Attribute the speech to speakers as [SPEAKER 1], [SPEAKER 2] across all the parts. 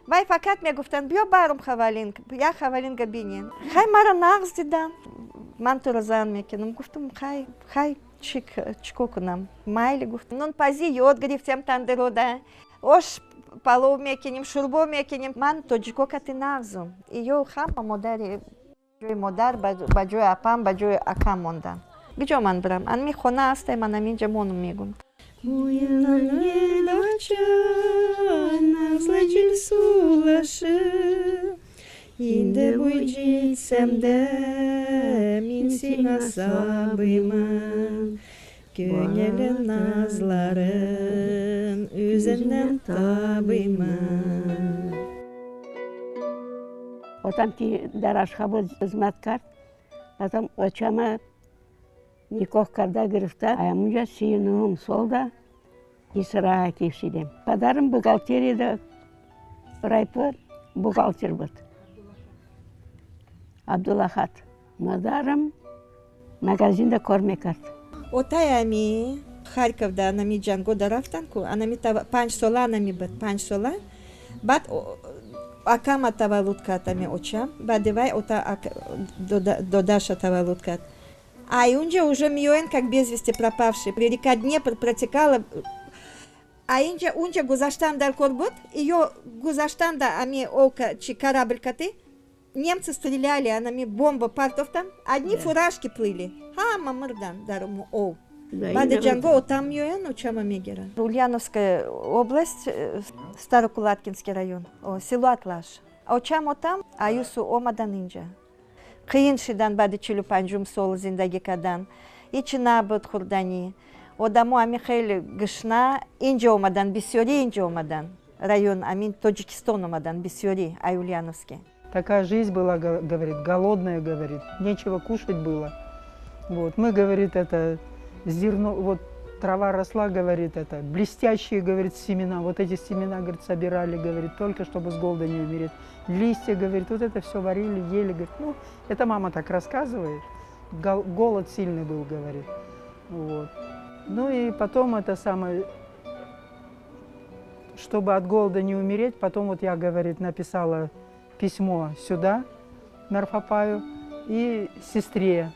[SPEAKER 1] Вай фақат мегуфтанд: «Биё барум Хавалинг, як Хавалинга бинен». Хай, мара нағз дидан, ман туро зан мекунам, гуфтам. Хай, хай, чӣ кунам, майли, гуфтам. Нонпазӣ ёд гирифтем, тандирода ош палов мекунем, шӯрбо мекунем. Ман тоҷико кати нағзум. Ё ҳама модари ҷои модар, ба ҷои апам, ба ҷои акам мондан. Биҷо ман бирам? Анми хона ҳастай, ман аминҷа монум, мегум.
[SPEAKER 2] Буйынан ел назлы жел сулашы. Инде буй җитсәм дә, мин сиңа сабыймын. Күңелем назларын үзеңнән табыймын.
[SPEAKER 3] Отам ки дар Ашхабод хизмат кард, потом очама никоҳ карда гирифта, амунҷа 39-ум солда Исраҳа кешидем. Падарам бухгалтерияда, райпо бухгалтер буд, Абдулахат. Модарам магазинда кор мекард.
[SPEAKER 1] Отай ами Харьковда анами ҷангода рафтан ку, анами 5 сола анами буд, 5 сола. Баъд акама таваллуд кард ами очам, баъди вай ота додаша таваллуд кард. А и унҷа уже миёен как без вести пропавший. Река Днепр протекала, а инҷа унҷа гузаштан дар кор буд. Ё гузаштан да ами ока чи корабль кати немцы стреляли, анами бомба партофтан, одни фуражки плыли, ҳама мурдан дар ов. Баъди ҷанго отам меоян, очама мегиранд. Ульяновская область, Старокулаткинский район, село Атлаш. Очам, отам аюсу омадан инҷа. Қиин шидан, баъди 45-ум сол зиндагӣ кардан, ҳичи набуд хӯрданӣ, одамо ами хеле гушна. Инҷо омадан бисёрӣ, инҷо омадан, район амин Тоҷикистон омадан бисёрӣ ай Ульяновске.
[SPEAKER 4] Такая жизнь была, говорит, голодная, говорит, нечего кушать было. Вот, мы, говорит, это зерно, вот трава росла, говорит, это блестящие, говорит, семена, вот эти семена, говорит, собирали, говорит, только чтобы с голода не умереть. Листья, говорит, вот это все варили, ели, говорит. Ну, это мама так рассказывает. Голод сильный был, говорит. Вот. Ну и потом это самое, чтобы от голода не умереть, потом вот я, говорит, написала письмо сюда, Марфапаю, и сестре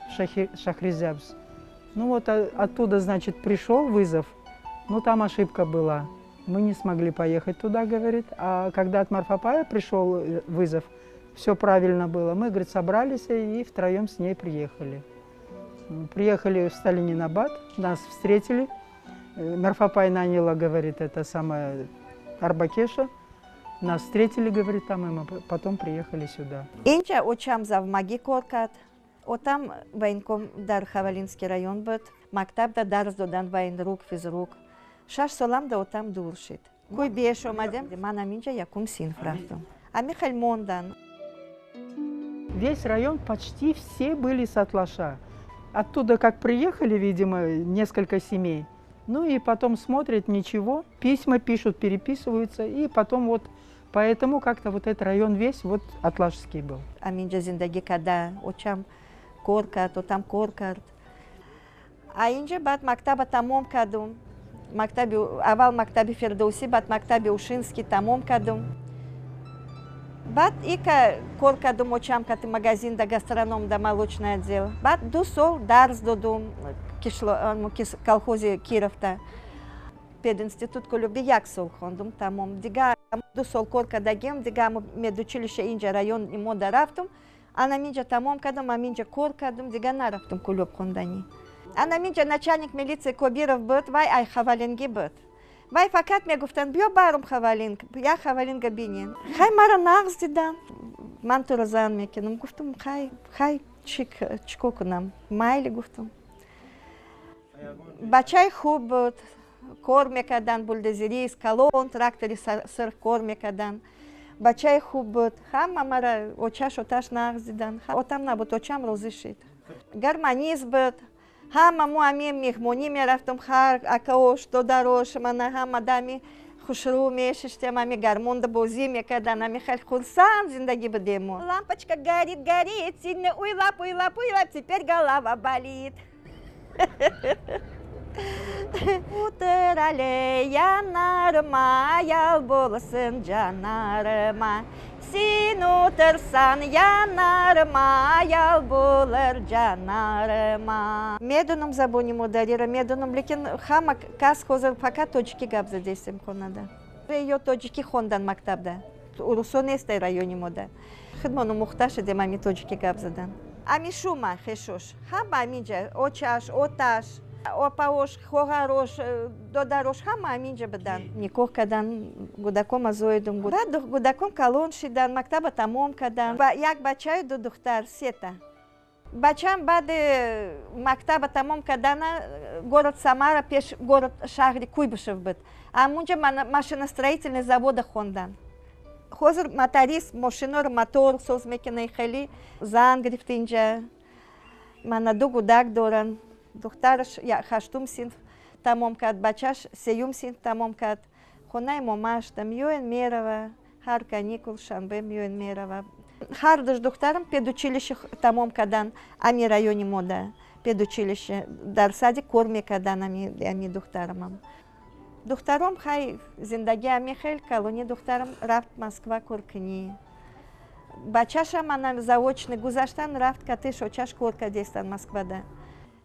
[SPEAKER 4] Шахризябс. Ну вот оттуда, значит, пришел вызов, но там ошибка была. Мы не смогли поехать туда, говорит. А когда от Марфапая пришел вызов, все правильно было. Мы, говорит, собрались и втроем с ней приехали. Приехали в Сталининабад, нас встретили. Марфапай наняла, говорит, это самое арбакеша. Нас встретили, говорит, там, и мы потом приехали сюда.
[SPEAKER 1] Инҷа очам завмагӣ кор кард, отам военком дар Хавалинский район буд, мактабда дарс додан, военрук, физрук. 6 солам да отам дур шид. Кӯй беш омадем, манам инҷа якум синф рафтам. Ами хел мондан.
[SPEAKER 4] Весь район, почти все были с Атлаша. Оттуда как приехали, видимо, несколько семей. Ну и потом смотрят, ничего, письма пишут, переписываются, и потом вот поэтому как-то вот этот район весь вот атлашский был.
[SPEAKER 1] Аминҷа зиндагӣ карда, очам кор кард, отам кор кард. А инҷа баъд мактаба тамом кардум. Мактаби аввал мактаби Фирдоусӣ, баъд мактаби Ушинский тамом кардум. Баъд ика кор кардум очам кати магазин да, гастроном да, молочный отдел. Баъд 2 сол дарс додум колхози Кировта. Пединститут Кулюби як сол хондум, тамом. Дига 2 сол кор кардагим, дига медучилище инҷа район мода рафтум. Анам инҷа тамом кардам, ам инҷа кор кардум, дига нарафтум Кулюб хонданӣ. Анам инҷа начальник милиция Кобиров буд, вай ай Хавалингӣ буд. Вай фақат мегуфтанд: «Биё барум Хавалинг, як Хавалинга бинен». Хай, мара нағз дидан, ман туро зан мекунам, гуфтам. Хай, хай, чӣ кунам, майли, гуфтам. Бачаи хуб буд, кор мекардан, бульдозерист, калон трактори сирх кор мекардан. Бачаи хуб буд, ҳама мара очаш, оташ нағз дидан. Отам набуд, очам розӣ шид. Гармонист буд. Ҳама мо ами меҳмонӣ мерафтум, ҳар акаош, додарош, мана ҳама дами хушрӯ мешиштем, ами гармонда бозӣ мекардан, ами хеле хурсанд зиндагӣ будем мо. Лампочка горит, горит сильно, уй лап, уй лап, уй лап, теперь голова болит. Утыр әле янарыма, ял булсын җаннарыма. Син утырсан янарыма, ял булыр җаннарыма. Медонум забони модарира, медонум, лекин ҳама кас ҳозир фақат тоҷикӣ гап задестем хонада. Ё тоҷикӣ хондан мактабда. Урусо нест дар райони мода. Хидмону мухта шудем ами тоҷикӣ гап задан. Ами шума хешош, ҳама аминҷа, очаш, оташ, опаош, хоҳарош, додарош ҳама аминҷа будан. Никоҳ кардан, гудаком азоидум. Баъд гудаком калон шидан, мактаба тамом кардан. Як бачаю ду духтар, сета. Бачам баъди мактаба тамом кардана город Самара пеш город шаҳри Куйбышев буд. Амунҷа машиностроительный завода хондан. Ҳозир моторист, мошиноро мотор соз мекунад, хеле зан гирифта инҷа. Мана ду гудак доранд. Духтараш ҳаштум синф тамом кард, бачаш сеюм синф тамом кард. Хонаи момашда меоян, мерава, ҳар каникул шанбе меоян, мерава. Ҳар душ духтарам педучилище тамом кардан ами райони мода. Педучилище дар садик кор мекардан ами духтарамам. Духтаром хай зиндагӣ ами хел, калони духтарам рафт Москва коркунӣ. Бачашам ана заочно гузаштан, рафт катиш очаш кор кардестан Москвада.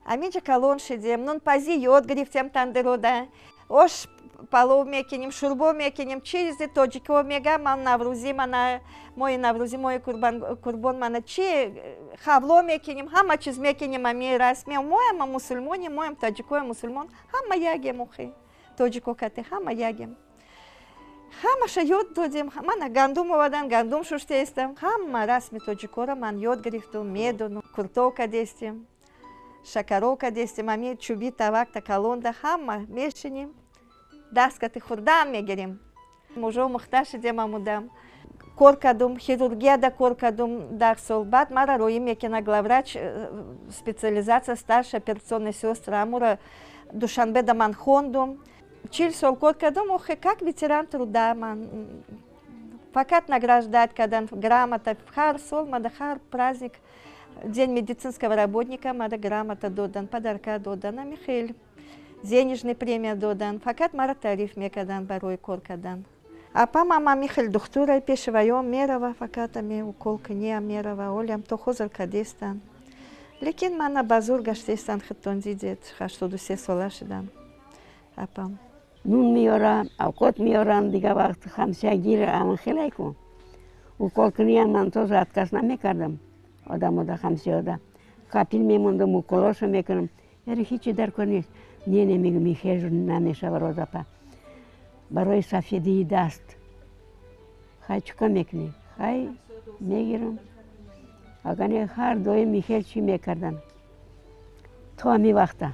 [SPEAKER 1] Аминҷа калон шидем, нунпазӣ ёд гирифтем тандирода. Ош палов мекунем, шӯрбо мекунем, чизи тоҷикиҳо мегӯям, ман наврӯзӣ, мана моҳи наврӯзӣ, моҳи курбон, мана чи хавло мекунем, ҳама чиз мекунем, ами расми. Мояма мусулмонем, моям тоҷикоя мусулмон, ҳама ягем охи. Тоҷико кати ҳама ягем. Ҳамаша ёд додем, мана гандум овардан, гандум шуштаестам. Ҳама расми тоҷикоро ман ёд гирифтум, медонум. Куртов кардестем, шакаро кардестем, ами чӯби тавакта калонда ҳама мешинем, даст кати хурдан мегирем. Мужо мухта шидем амудам. Кор кардум, хирургияда кор кардум 10 сол. Баъд мара роӣ мекунад главврач, специализация старшая операционная сестра. Амура Душанбеда ман хондум. 40 сол кор кардум, охи как ветеран труда ман. Фақат награждать кардан, грамота. Ҳар сол мада ҳар праздник, День медицинского работника, мада грамота додан, подарка додан, ами хел. Денежный премия додан. Фақат мара таъриф мекардан барои кор кардан. Апа мама михел духтура пеши ваём мерава, фақат ами укол кунӣ мерава, олям то ҳозир кардестан. Лекин мана ба зур гаштестан, худтон дидед, 83 сола шидан апам.
[SPEAKER 3] Нун меёрам, авқот меёрам, дига вақт ҳамсиягир амн хелайку. Укол куниям ман тоже отказ намекардам. Одамода, ҳамсиёда. Капель мемондам, уколошо мекунам. Яре ҳичи дар кор нест. Не, не, мегӯм, ихел намешава, Розапа. Барои сафедии даст. Хай, чӣ кор мекунӣ? Хай, мегирам. Агар не, ҳар доим ихел чӣ мекардам. То ҳами вақта.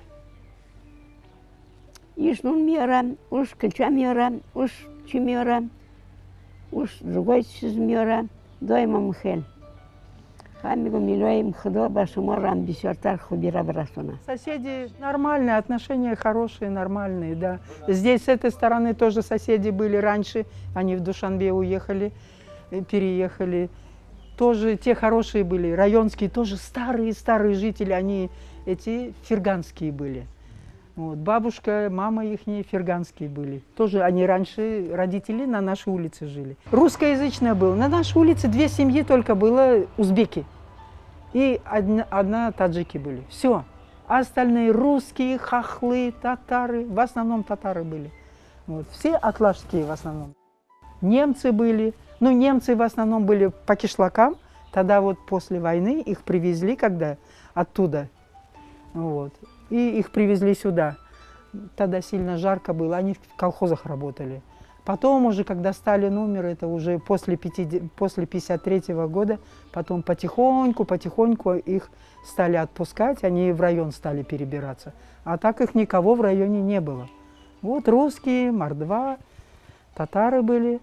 [SPEAKER 3] Иш нун меёрам, уш килча меёрам, уш чӣ меёрам, уш другой чиз меёрам, доимо михел. Хай, мегӯм, илоҳим Худо ба шуморам бисёртар хубира бирасонад.
[SPEAKER 4] Соседи нормальные, отношения хорошие, нормальные, да. Здесь с этой стороны тоже соседи были раньше, они в Душанбе уехали, переехали. Тоже те хорошие были, районские тоже старые-старые жители, они эти ферганские были. Вот, бабушка, мама их ферганские были. Тоже они раньше, родители на нашей улице жили. Русскоязычная был. На нашей улице две семьи только было узбеки. И одна таджики были. Все. А остальные русские, хохлы, татары. В основном татары были. Вот. Все атлашские в основном. Немцы были. Ну, немцы в основном были по кишлакам. Тогда вот после войны их привезли, когда оттуда. Вот. И их привезли сюда. Тогда сильно жарко было, они в колхозах работали. Потом уже, когда Сталин умер, это уже после 53 года, потом потихоньку, потихоньку их стали отпускать, они в район стали перебираться. А так их никого в районе не было. Вот русские, мордва, татары были.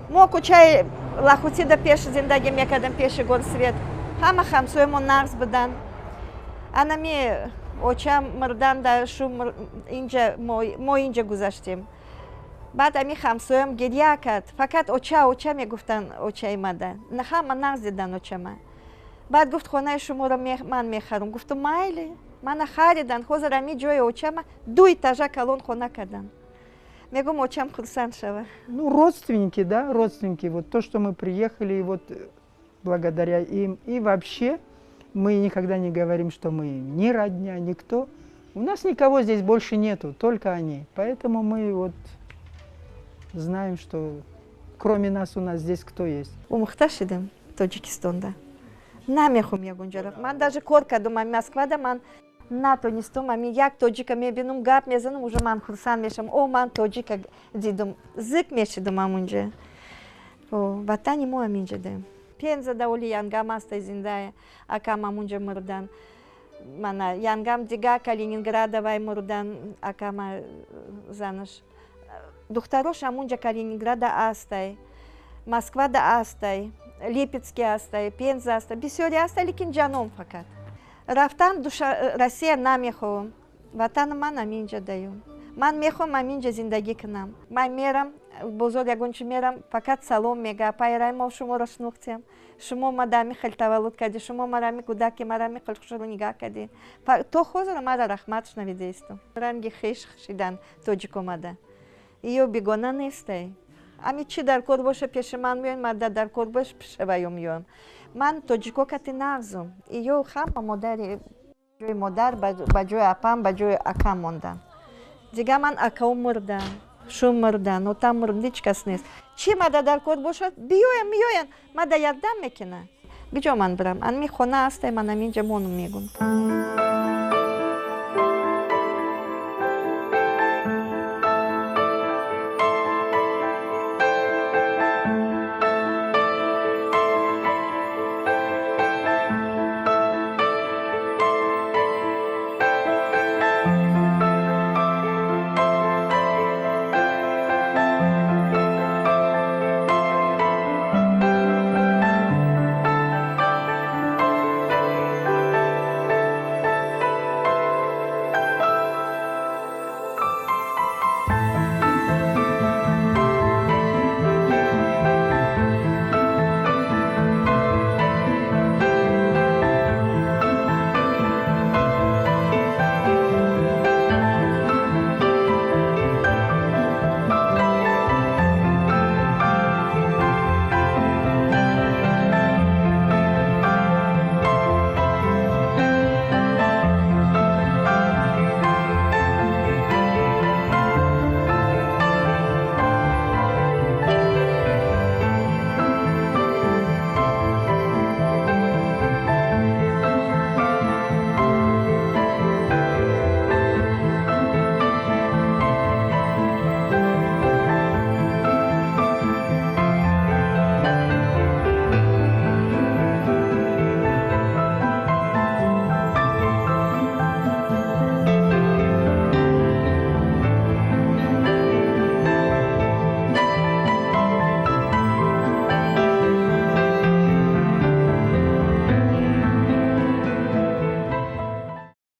[SPEAKER 1] Мо кӯчаи Лахутида пеш зиндагӣ мекардем, пеши горсовет. Ҳама ҳамсоямон нағз будан. Анами очам мурдан да шу инҷа мо инҷа гузаштем. Баъд ами ҳамсоям гирья кард, фақат оча, оча мегуфтан очаи мада, ҳама нағз дидан очама. Баъд гуфт: «Хонаи шуморо ман мехарам». Гуфтум: «Майли». Мана харидан, ҳозир ами ҷои очама ду этажа калон хона кардан. Мегум, очам хурсанд шава.
[SPEAKER 4] Ну, родственники, да, родственники. Вот то, что мы приехали, и вот благодаря им. И вообще мы никогда не говорим, что мы не родня, никто. У нас никого здесь больше нету, только они. Поэтому мы вот знаем, что кроме нас у нас здесь кто есть.
[SPEAKER 1] Омӯхта шидем Тоҷикистонда. Намехом ягонҷо рафт. Ман даже кор кардум ами Москвада, ман натонистум. Ами як тоҷика мебинум, гап мезанам, уже ман хурсанд мешавам. О, ман тоҷика дидум, зик мешидум амунҷа. Ватани мо аминҷа даем. Пензада оли янгам аста, зиндая, акам амунҷа мурдан. Мана янгам дига Калининграда вай мурдан, акама занаш. Духтарош амунҷа Калининграда астай, Москвада астай, Липецке астай, Пенза астай, бисёре астай, лекин ҷаном фақат. Рафтан Россия намехоҳам. Ватани ман аминҷа даюм. Ман мехоҳам аминҷа зиндагӣ кунам. Ман мерам бозор, ягон чи мерам, фақат салом мега: «Пайрай, мо шуморо шинохтем, шумо ма ами хел таваллуд кардӣ, шумо мара ами кӯдаки мара ами хел хушрӯ нигаҳ кардӣ». То ҳозир мара раҳмат шунавидаистум. Ранги хеш шидан тоҷик омада. Ё бегона нестай. Ами чӣ дар кор боша, пеши ман меоян, мада дар кор бош, пешаваё меоям. Ман тоҷико кати нағзум. Ё ҳама модари ҷои модар, ба ҷои апам, ба ҷои акам мондан. Дига ман акао мурдан, шум мурдан, отам мурдан, ҳеҷ кас нест. Чӣ мада дар кор бошад, биёям, меоян, мада ярдам мекунанд. Биҷо ман бирам? Ами хона астай, ман аминҷа монум, мегум.